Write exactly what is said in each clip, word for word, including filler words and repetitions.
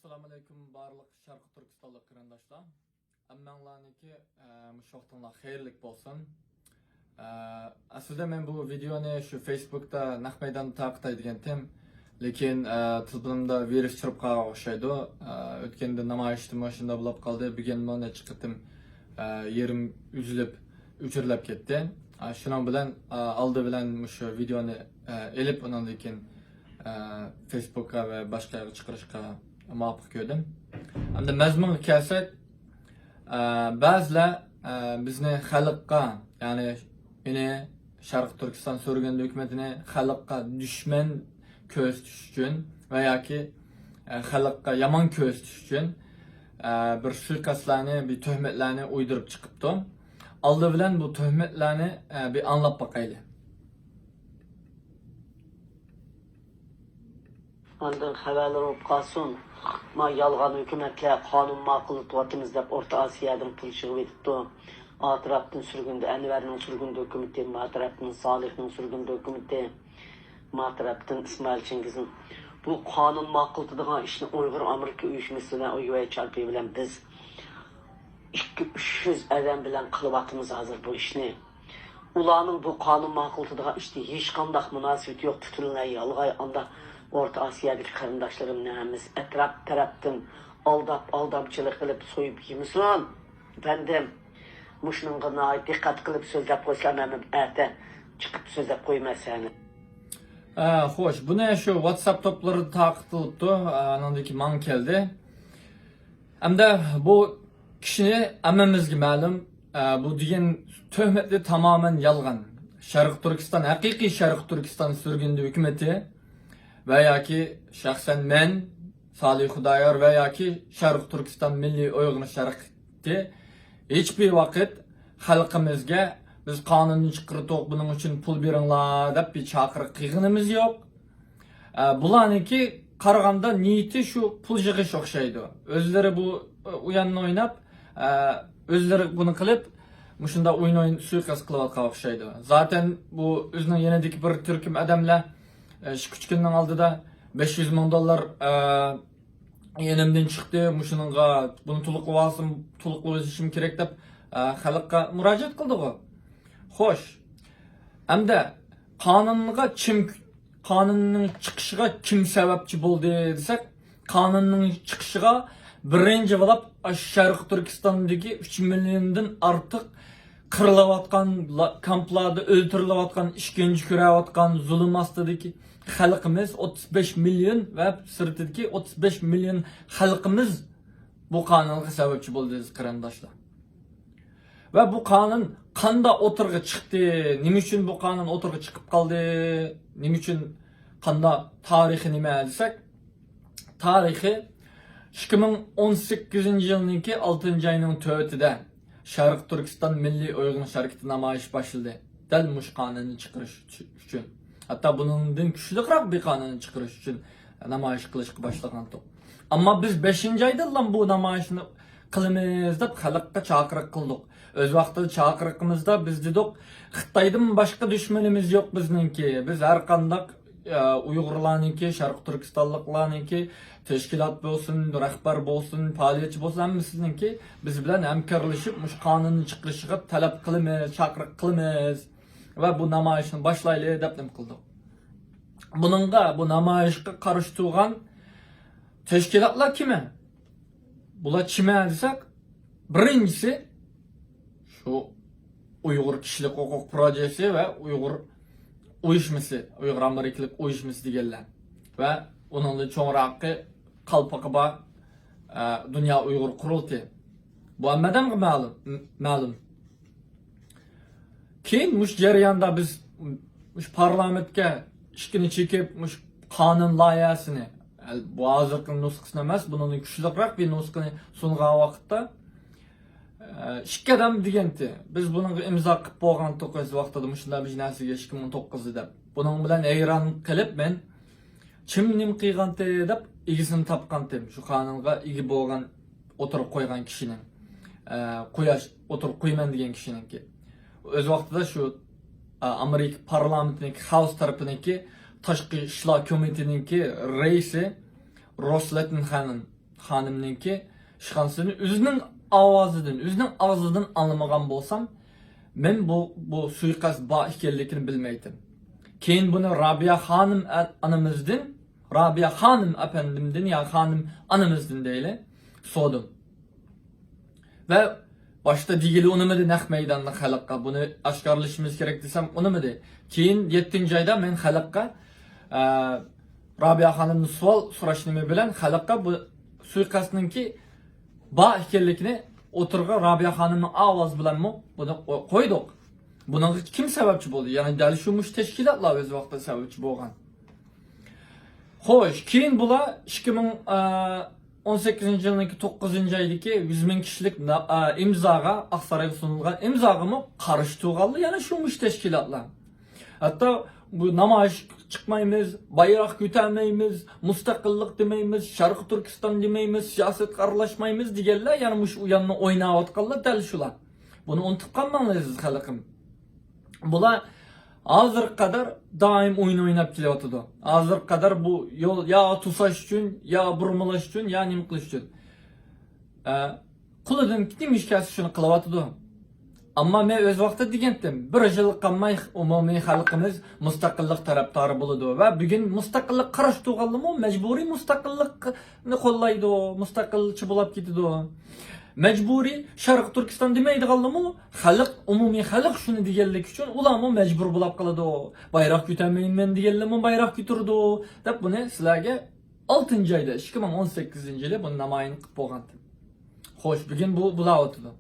ئەسسالامۇئەلەيكۇم بارلىق شەرقىي تۈركىستانلىق قېرىنداشلار. ھەممەڭلارنىڭكى، ئە، مۇشۇ ۋاقتىڭلار خەيرلىك بولسۇن. ئە، ئەسلىدە مەن بۇ ۋىدېئونى شۇ فېيسبۇكتا نەق مەيداندا تارقىتاي دېگەنتىم. لېكىن، ئە، تېلېفونۇمدا ۋىرۇس چىرىپ قالغان ئوخشايدۇ. ئە، ئۆتكەندە نامايىشتىمۇ شۇنداق بولۇپ قالدى. بۈگۈنمۇ نەچچە قېتىم، ئە، يېرىم ئۈزۈلۈپ، ئۆچۈرۈلۈپ كەتتى. ئە، شۇنىڭ بىلەن، ئە، ئالدى بىلەن مۇشۇ ۋىدېئونى، ئە، ئېلىپ، ئۇنىڭدىن كېيىن، ئە، فېيسبۇكقا ۋە باشقا يەرگە چىقىرىشقا مۇۋاپىق كۆردۈم. ئەمدى مەزمۇنغا كەلسەك، ئە، بەزىلەر، ئە، بىزنى خەلققە، يەنى مېنى شەرقىي تۈركىستان سۈرگۈندە ھۆكۈمىتىنى خەلققە دۈشمەن كۆرسىتىش ئۈچۈن ۋە ياكى، ئە، خەلققە يامان كۆرسىتىش ئۈچۈن، ئە، بىر سۇيىقەستلەرنى، بىر تۆھمەتلەرنى ئويدۇرۇپ چىقىپتۇ. ئالدى بىلەن بۇ تۆھمەتلەرنى، ئە، بىر ئاڭلاپ باقايلى. ئاندىن خەۋەرلەر بولۇپ قالسۇن. ما يالغان ھۆكۈمەتلەر قانۇن ماقۇللىتىۋاتىمىز دەپ ئورتا ئاسىيادىن پۇل يىغىۋېتىپتۇ. ئا تەرەپتىن سۈرگۈندە ئەنۋەرنىڭ سۈرگۈندە ھۆكۈمىتى، ما تەرەپتىن سالىھنىڭ سۈرگۈندە ھۆكۈمىتى، ما تەرەپتىن ئىسمائىل چىڭگىزنىڭ. بۇ قانۇن ماقۇللىتىدىغان ئىشنى ئۇيغۇر ئامېرىكا ئۇيۇشمىسى بىلەن، يۇ ئېيچ ئار پى بىلەن بىز ئىككى، ئۈچ يۈز ئادەم بىلەن قىلىۋاتىمىز ھازىر بۇ ئىشنى. ئۇلارنىڭ بۇ قانۇن ماقۇللىتىدىغان ئىشتا ھېچقانداق مۇناسىۋىتى يوق، پۈتۈنلەي يالغاي. ئاندا ئورتا ئاسىيادىكى قېرىنداشلىرىمنى ھەممىسى ئەتراپ تەرەپتىن ئالداپ، ئالدامچىلىق قىلىپ سويۇپ يېمىسۇن. ئەپەندىم، مۇشۇنىڭغا ناھايىتى دىققەت قىلىپ سۆزلەپ قويسىلا، مەن ئەتە چىقىپ سۆزلەپ قويىمەن سەنى. ئە، خوش، بۇنى شۇ ۋاتساپ توپلىرىدا تارقىتىلىپتۇ. ئە، ئانىڭدىن كېيىن ماڭا كەلدى. ئەمدى بۇ كىشىنى ھەممىمىزگە مەلۇم، ئە، بۇ دېگەن تۆھمەتلىرى تامامەن يالغان. شەرقىي تۈركىستان، ھەقىقىي شەرقىي تۈركىستان سۈرگۈندە ھۆكۈمىتى ۋە ياكى شەخسەن مەن، سالىھ خۇدايار ۋە ياكى شەرقىي تۈركىستان مىللىي ئويغىنىش ھەرىكىتى ھېچبىر ۋاقىت خەلقىمىزگە، بىز قانۇننى چىقىرتتۇق، بۇنىڭ ئۈچۈن پۇل بېرىڭلار دەپ بىر چاقىرىق قىلغىنىمىز يوق. ئە، بۇلارنىڭكى قارىغاندا نىيىتى شۇ پۇل يىغىش ئوخشايدۇ. ئۆزلىرى بۇ، ئە، ئويۇننى ئويناپ، ئە، ئۆزلىرى بۇنى قىلىپ، مۇشۇنداق ئويۇن ئويناپ سۇيىقەست قىلىۋاتقان ئوخشايدۇ. زاتەن بۇ ئۆزىنىڭ يېنىدىكى بىر تۈركۈم ئادەملەر، ئە، ئىككى ئۈچ كۈننىڭ ئالدىدا بەش يۈز مىڭ دوللار، ئە، يېنىمدىن چىقتى، مۇشۇنىڭغا بۇنى تولۇقلىۋالسام، تولۇقلىۋېلىشىم كېرەك دەپ، ئە، خەلققە مۇراجىئەت قىلدىغۇ. خوش. ئەمدى قانۇنغا كىم، قانۇننىڭ چىقىشىغا كىم سەۋەبچى بولدى دېسەك، قانۇننىڭ چىقىشىغا بىرىنچى بولۇپ ئاشۇ شەرقىي تۈركىستاندىكى ئۈچ مىليوندىن ئارتۇق قىرىلىۋاتقان، لا-، كامپلاردا ئۆلتۈرۈلۈۋاتقان، ئىشكەنجە كۆرۈۋاتقان، زۇلۇم ئاستىدىكى خەلقىمىز ئوتتۇز بەش مىليون ۋە سىرتىدىكى ئوتتۇز بەش مىليون خەلقىمىز بۇ قانۇنغا سەۋەبچى بولدى، ئەزىز قېرىنداشلار. ۋە بۇ قانۇن قانداق ئوتتۇرىغا چىقتى؟ نېمە ئۈچۈن بۇ قانۇن ئوتتۇرىغا چىقىپ قالدى؟ نېمە ئۈچۈن، قانداق، تارىخى نېمە دېسەك، تارىخى ئىككى مىڭ ئون سەككىزىنچى يىلنىڭكى ئالتىنچى ئاينىڭ تۆتىدە شەرقىي تۈركىستان مىللىي ئويغىنىش ھەرىكىتى نامايىش باشلىدى. دەل مۇشۇ قانۇننى چىقىرىش ئۈچۈن. ھەتتا بۇنىڭدىن كۈچلۈكرەك بىر قانۇننى چىقىرىش ئۈچۈن نامايىش قىلىشقا باشلىغانتۇق. ئەمما بىز بەشىنچى ئايدىنلا بۇ نامايىشنى قىلىمىز دەپ خەلققە چاقىرىق قىلدۇق. ئۆز ۋاقتىدا چاقىرىقىمىزدا بىز دېدۇق، خىتايدىن باشقا دۈشمىنىمىز يوق بىزنىڭكى. بىز ھەر قانداق، ئە، ئۇيغۇرلارنىڭكى، شەرقىي تۈركىستانلىقلارنىڭكى، تەشكىلات بولسۇن، رەھبەر بولسۇن، پائالىيەتچى بولسۇن، ھەممىسىنىڭكى بىز بىلەن ھەمكارلىشىپ مۇشۇ قانۇننى چىقىرىشىغا تەلەپ قىلىمىز، چاقىرىق قىلىمىز ۋە بۇ نامايىشنى باشلايلى دەپ نېمە قىلدۇق. بۇنىڭغا، بۇ نامايىشقا قارشى تۇرغان تەشكىلاتلار كىم؟ بۇلار كىم دېسەك، بىرىنچىسى شۇ ئۇيغۇر كىشىلىك ھوقۇق پروژېكتى ۋە ئۇيغۇر ئۇيۇشمىسى، ئۇيغۇر ئامېرىكىلىق ئۇيۇشمىسى دېگەنلەر ۋە ئۇنىڭدىن چوڭراقى قالپىقى بار، ئە، دۇنيا ئۇيغۇر قۇرۇلتىيى. بۇ ھەممە ئادەمگە مەلۇم، مەلۇم. كېيىن مۇشۇ جەرياندا بىز مۇشۇ پارلامېنتكە ئىشىكنى چېكىپ، مۇشۇ قانۇن لايىھەسىنى، بۇ ھازىرقى نۇسخىسىنى ئەمەس، بۇنىڭدىن كۈچلۈكرەك بىر نۇسخىنى سۇنغان ۋاقىتتا، ئىككى ئادەم دېگەنتى، بىز بۇنىڭغا ئىمزا قىلىپ بولغانتۇق ئۆز ۋاقتىدا مۇشۇنداق بىر نەرسىگە ئىككى مىڭ توققۇزدا دەپ. بۇنىڭ بىلەن ھەيران قېلىپ مەن، كىم نېمە قىلغانتى دەپ ئىگىسىنى تاپقانتىم. شۇ قانۇنغا ئىگە بولغان، ئوتتۇرىغا قويغان كىشىنىڭ، ئە، قوياش، ئوتتۇرىغا قويىمەن دېگەن كىشىنىڭكى. ئۆز ۋاقتىدا شۇ، ئە، ئامېرىكا پارلامېنتىنىڭكى، خاوس تەرىپىنىڭكى تاشقى ئىشلار كومىتېتىنىڭكى رەئىسى روس لېتتېنخانېن خانىمنىڭكى ئىشخانىسىدىن ئۆزىنىڭ ئاۋازىدىن، ئۆزىنىڭ ئاغزىدىن ئاڭلىمىغان بولسام، مەن بۇ، بۇ سۇيىقەست بار ئىكەنلىكىنى بىلمەيتتىم. كېيىن بۇنى رابىيە خانىم ئە-، ئانىمىزدىن، رابىيە خانىم ئەپەندىمدىن يا خانىم ئانىمىزدىن دەيلى، سورىدىم. ۋە باشتا دېگىلى ئۇنىمىدى نەق مەيداندا خەلققە، بۇنى ئاشكارىلىشىمىز كېرەك دېسەم ئۇنىمىدى. كېيىن يەتتىنچى ئايدا مەن خەلققە، ئە، رابىيە خانىمدىن سوئال سوراش نېمە بىلەن خەلققە بۇ سۇيىقەستنىڭكى بار ئىكەنلىكىنى ئوتتۇرىغا رابىيە خانىمنىڭ ئاۋازى بىلەنمۇ بۇنى قو-، قويدۇق. بۇنىڭغا كىم سەۋەبچى بولدى؟ يەنى دەل شۇ مۇشۇ تەشكىلاتلار ئۆز ۋاقتىدا سەۋەبچى بولغان. خوش، كېيىن بۇلار ئىككى مىڭ ئون سەككىزىنچى يىلنىڭكى توققۇزىنچى ئايدىكى يۈز مىڭ كىشىلىك نا-، ئىمزاغا، ئاقسارايغا سۇنۇلغان ئىمزاغىمۇ قارشى تۇرغانلار يەنە شۇ مۇشۇ تەشكىلاتلار. ھەتتا بۇ نامايىش چىقمايمىز، بايراق كۆتەرمەيمىز، مۇستەقىللىق دېمەيمىز، شەرقىي تۈركىستان دېمەيمىز، سىياسەتكە ئارىلاشمايمىز دېگەنلەر يەنە مۇشۇ ئۇياننى ئويناۋاتقانلار دەل شۇلار. بۇنى ئۇنتۇپ قالماڭلار ئەزىز خەلقىم. بۇلار ھازىرغا قەدەر دائىم ئويۇن ئويناپ كېلىۋاتىدۇ. ھازىرغا قەدەر بۇ يول يا توساش ئۈچۈن، يا بۇرمىلاش ئۈچۈن، يا نېمە قىلىش ئۈچۈن. ئە، قولىدىن نېمە ئىش كەلسە شۇنى قىلىۋاتىدۇ. ئەمما مەن ئۆز ۋاقتىدا دېگەنتىم، بىر يىل قالماي ئومۇمىي خەلقىمىز مۇستەقىللىق تەرەپدارى بولىدۇ ۋە بۈگۈن مۇستەقىللىق قارشى تۇرغانلىرىمۇ مەجبۇرىي مۇستەقىللىقنى قوللايدۇ، مۇستەقىلچى بولاپ كېتىدۇ. مەجبۇرىي شەرقىي تۈركىستان دېمەيدىغانلىرىمۇ خەلق، ئومۇمىي خەلق شۇنى دېگەنلىكى ئۈچۈن ئۇلارمۇ مەجبۇر بولاپ قالىدۇ. بايراق كۆتەرمەيمەن دېگەنلىرىمۇ بايراق كۆتۈرىدۇ، دەپ بۇنى سىلەرگە ئالتىنچى ئايدا، ئىككى مىڭ ئون سەككىزىنچى يىلى بۇنى نامايان قىلىپ بولغانتىم. خوش، بۈگۈن بۇ، بۇلار ئوتىدۇ.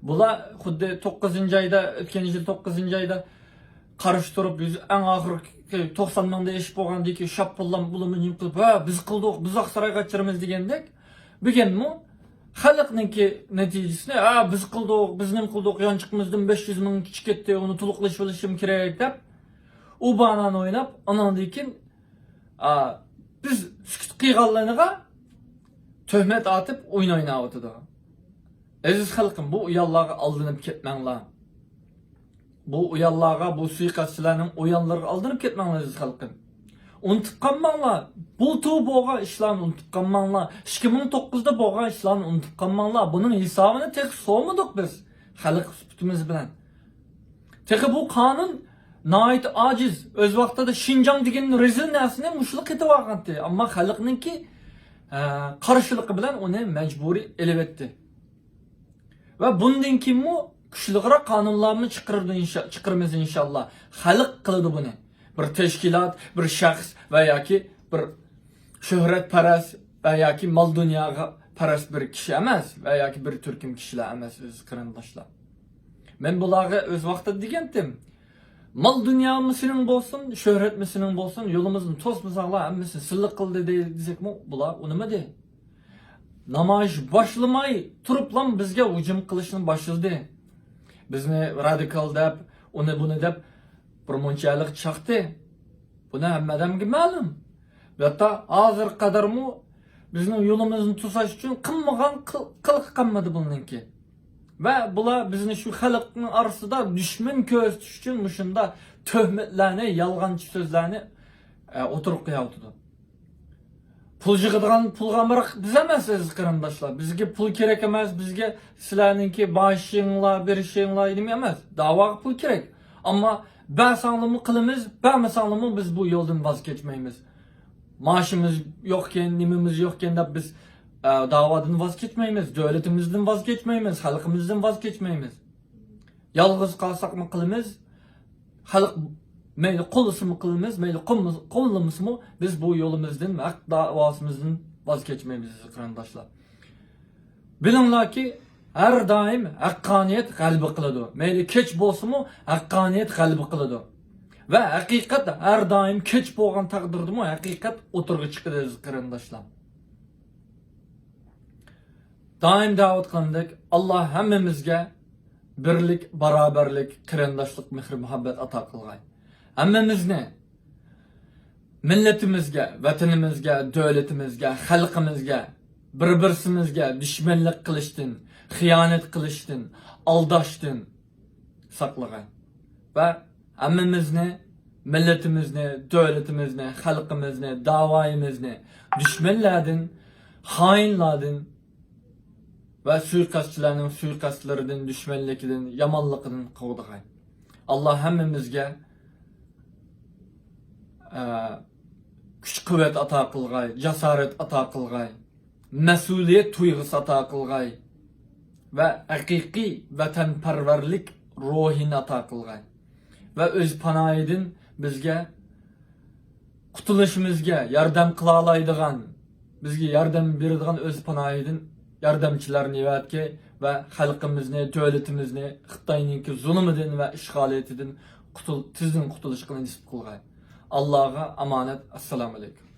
بۇلار خۇددى توققۇزىنچى ئايدا، ئۆتكەن يىل توققۇزىنچى ئايدا قارشى تۇرۇپ، يۈز، ئەڭ ئاخىرقى توقسان مىڭدىن ئېشىپ بولغاندىن كېيىن شاپپىللام بۇلىمۇ نېمە قىلىپ، ھە، بىز قىلدۇق، بىز ئاقسارايغا قاچىرىمىز دېگەندەك، بۈگۈنمۇ خەلقنىڭكى نەتىجىسىنى، ھە، بىز قىلدۇق، بىز نېمە قىلدۇق، يانچۇقىمىزدىن بەش يۈز مىڭ چىقىپ كەتتى، ئۇنى تولۇقلىشىۋېلىشىم كېرەك دەپ، ئۇ بانانى ئويناپ، ئاناندىن كېيىن، ئا، بىز سۈكۈت قىلغانلىرىغا تۆھمەت ئاتىپ ئويۇن ئويناۋاتىدۇ. ئەزىز خەلقىم، بۇ ئۇيانلارغا ئالدىنىپ كەتمەڭلار. بۇ ئۇيانلارغا، بۇ سۇيىقەستچىلەرنىڭ ئۇيانلىرىغا ئالدىنىپ كەتمەڭلار، ئەزىز خەلقىم. ئۇنتۇپ قالماڭلار. بۇلتۇر بولغان ئىشلارنى ئۇنتۇپ قالماڭلار. ئىككى مىڭ توققۇزدا بولغان ئىشلارنى ئۇنتۇپ قالماڭلار. بۇنىڭ ھېسابىنى تېخى سورىمىدۇق بىز خەلق سۈپىتىمىز بىلەن. تېخى بۇ قانۇن ناھايىتى ئاجىز. ئۆز ۋاقتىدا شىنجاڭ دېگەن رەزىل نەرسىنى مۇشۇلار قېتىۋالغانتى. ئەمما خەلقنىڭكى، ئە، قارشىلىقى بىلەن ئۇنى مەجبۇرىي ئېلىۋەتتى. ۋە بۇندىن كېيىنمۇ كۈچلۈكرەك قانۇنلارمۇ چىقىرىدۇ ئىنشا-، چىقىرىمىز ئىنشاللا. خەلق قىلىدۇ بۇنى. بىر تەشكىلات، بىر شەخس ۋە ياكى بىر شۆھرەتپەرەس ۋە ياكى مال دۇنياغا پەرەس بىر كىشى ئەمەس ۋە ياكى بىر تۈركۈم كىشىلەر ئەمەس، ئەزىز قېرىنداشلار. مەن بۇلارغا ئۆز ۋاقتىدا دېگەنتىم، مال دۇنيامۇ سېنىڭ بولسۇن، شۆھرەتمۇ سېنىڭ بولسۇن، يولىمىزنى توسمىساڭلار ھەممىسىنى سىلىق قىلدى دېسەكمۇ بۇلار ئۇنىمىدى. نامايىش باشلىماي تۇرۇپلا بىزگە ھۇجۇم قىلىشنى باشلىدى. بىزنى رادىكال دەپ، ئۇنى بۇنى دەپ بىر مۇنچە يەرلىك چاقتى. بۇنى ھەممە ئادەمگە مەلۇم. ھەتتا ھازىرغا قەدەرمۇ بىزنىڭ يولىمىزنى توساش ئۈچۈن قىلمىغان قىل-، قىلىقى قالمىدى بۇنىڭكى. ۋە بۇلار بىزنى شۇ خەلقنىڭ ئارىسىدا دۈشمەن كۆرسىتىش ئۈچۈن مۇشۇنداق تۆھمەتلەرنى، يالغانچى سۆزلەرنى، ئە، ئوتتۇرىغا قويۇۋاتىدۇ. پۇل يىغىدىغان پۇلغا ئامراق بىز ئەمەس، ئەزىز قېرىنداشلار. بىزگە پۇل كېرەك ئەمەس، بىزگە سىلەرنىڭكى بايىشىڭلار، بېرىشىڭلار نېمە ئەمەس. داۋاغا پۇل كېرەك. ئەمما بەرسەڭلارمۇ قىلىمىز، بەرمىسەڭلارمۇ بىز بۇ يولدىن ۋاز كەچمەيمىز. مائاشىمىز يوقكەن، نېمىمىز يوقكەن دەپ بىز، ئە، داۋادىن ۋاز كەچمەيمىز، دۆلىتىمىزدىن ۋاز كەچمەيمىز، خەلقىمىزدىن ۋاز كەچمەيمىز. يالغۇز قالساقمۇ قىلىمىز، خەلق مەيلى قوللىسىمۇ قىلىمىز، مەيلى قوللىمىسىمۇ بىز بۇ يولىمىزدىن، ھەق داۋاسىمىزدىن ۋاز كەچمەيمىز، ئەزىز قېرىنداشلار. بىلىڭلاركى، ھەر دائىم ھەققانىيەت غەلىبە قىلىدۇ. مەيلى كەچ بولسىمۇ، ھەققانىيەت غەلىبە قىلىدۇ. ۋە ھەقىقەت ھەر دائىم كەچ بولغان تەقدىردىمۇ ھەقىقەت ئوتتۇرىغا چىقىدۇ، ئەزىز قېرىنداشلار. دائىم دەۋەت قىلغاندەك، ئاللا ھەممىمىزگە بىرلىك، باراۋەرلىك، قېرىنداشلىق، مېھرى-مۇھەببەت ئاتا قىلغاي. ھەممىمىزنى مىللىتىمىزگە، ۋەتىنىمىزگە، دۆلىتىمىزگە، خەلقىمىزگە، بىر-بىرسىمىزگە دۈشمەنلىك قىلىشتىن، خىيانەت قىلىشتىن، ئالداشتىن ساقلىغاي. ۋە ھەممىمىزنى، مىللىتىمىزنى، دۆلىتىمىزنى، خەلقىمىزنى، داۋايىمىزنى دۈشمەنلەردىن، خائىنلاردىن ۋە سۇيىقەستچىلەرنىڭ سۇيىقەستلىرىدىن، دۈشمەنلىكىدىن، يامانلىقىدىن قوغدىغاي. ئاللا ھەممىمىزگە، ئە، كۈچ-قۇۋۋەت ئاتا قىلغاي، جاسارەت ئاتا قىلغاي، مەسئۇلىيەت تۇيغۇسى ئاتا قىلغاي ۋە ھەقىقىي ۋەتەنپەرۋەرلىك روھىنى ئاتا قىلغاي ۋە ئۆز پاناھىدىن بىزگە قۇتۇلۇشىمىزغا ياردەم قىلالايدىغان، بىزگە ياردەم بېرىدىغان ئۆز پاناھىدىن ياردەمچىلەرنى يەۋەتكەي ۋە خەلقىمىزنى، دۆلىتىمىزنى خىتاينىڭكى زۇلۇمىدىن ۋە ئىشغالىيىتىدىن قۇتۇل-، تېزدىن قۇتۇلۇشقا نېسىپ قىلغاي. ئاللاغا ئامانەت. ئەسسالامۇئەلەيكۇم.